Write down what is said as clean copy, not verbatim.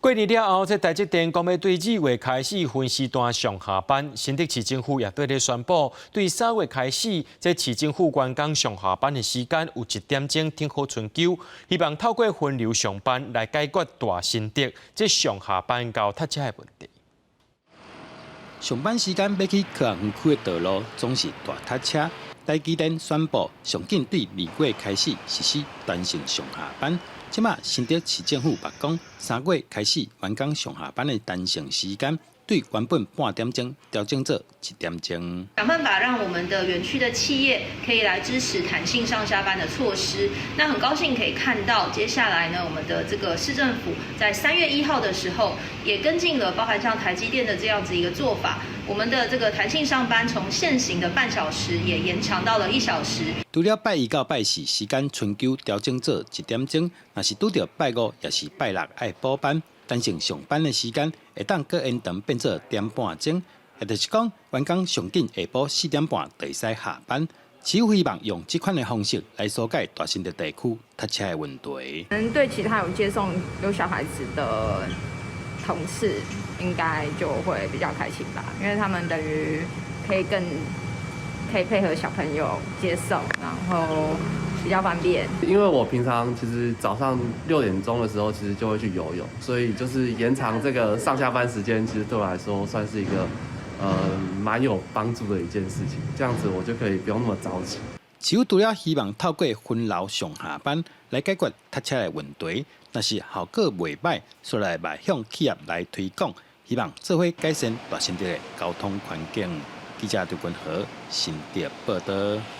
過年了後，這台積電講欲對二月開始分時段上下班，新竹市政府也綴咧宣布，對三月開始，這市政府員工上下班的時間有一點鐘挺好春秋，希望透過分流上班來解決大新竹這上下班𠢕塞車的問題。上班時間欲去科學園區的道路總是大塞車。台積電宣布，上緊對二月開始實施彈性上下班。這馬新竹市政府嘛講，三月開始員工上下班的彈性時間，對原本半點鐘調整做一點鐘。想辦法讓我們的園區的企業可以來支持彈性上下班的措施。那很高興可以看到，接下來呢，我們的這個市政府在3月1號的時候，也跟進了，包含像台積電的這樣子一個做法。我們的這個彈性上班從現行的半小時也延長到了一小時。除了拜一到拜四時間春秋調整做一點鐘，若是拄著拜五抑是拜六愛補班，彈性上班的時間會當閣延長變做點半鐘，也就是講，員工上緊下晡四點半就會使下班。市府希望用這款的方式來紓解大新竹地區塞車的問題。可能對其他有接送有小孩子的同事，應該就會比較開心吧，因為他們等於可以更可以配合小朋友接送，然後比較方便。因為我平常其實早上6點鐘的時候，其實就會去游泳，所以就是延長這個上下班時間，其實對我來說算是一個蠻有幫助的一件事情。這樣子我就可以不用那麼早起。市府除了希望透過分流上下班來解決塞車的問題，若是效果袂䆀，煞來嘛向企業來推廣，希望做伙改善大新竹的交通環境。記者劉君和新竹報導。